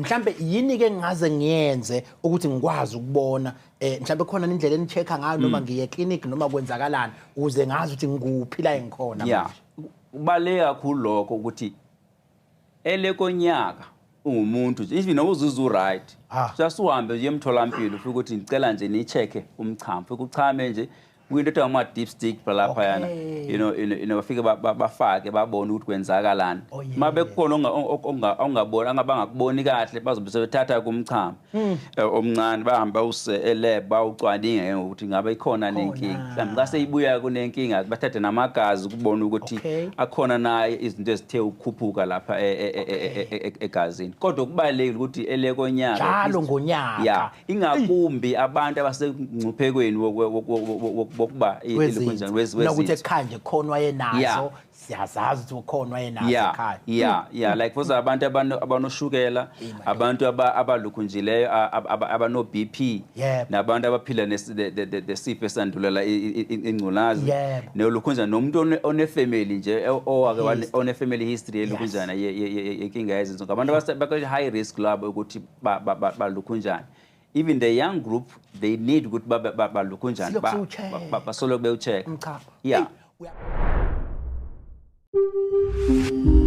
Mhlambe yini ke ngingaze ngiyenze ukuthi ngikwazi ukubona, mhlambe khona indlela eni-check-a ngayo, noma ngiye clinic, noma kwenzakalani ukuze ngazi ukuthi ngikuphi la engikhona manje? Kubaluleke kakhulu lokho ukuthi elekonyaka ungumuntu nje, even noma uzizwa u-right, just uhambe uye emtholampilo, ufike ukuthi ngicela nje ni-check-e umchamo, ufike uchame nje kuyinto ethiwa ama-dipstick laphayana. Bafike bafake, babone ukuthi kwenzakalani. Uma bekukhona ongaboni, angabangakuboni kahle, bazobe sebethatha kumchamo omncane, bahambe bawuse e-lab, bawucwaninge ke ngokuthi ngabe ikhona nenkinga. Mhlawumbe xa seyibuya kunenkinga, bathathe namagazi ukubona ukuthi akhona na izinto ezithe ukukhuphuka lapha egazini. Kodwa kubalulekile ukuthi elekonyaka Njalo ngonyaka. Ya, ingakumbi abantu abasengcuphekweni wokuba Wezinto. Nokuthi wezinto. Ekhaya nje khona wayenazo, siyazazi ukuthi khona wayenazo ekhaya. Yeah, like for abantu abanoshukela, abantu abalukhunjileyo, abano-BP, nabantu abaphila nesifo esandulela ingculazi, nolukhunjana nomuntu one-family nje, owake History. one-family history yelukhunjana yenkinga yezinso, ngabantu abase high risk labo ukuthi balukhunjane. Even the young group, they need ukuthi babe balukhunjane Silokhu siwu-check. Basoloko bewu-check. Umchamo. Yeah. Hey.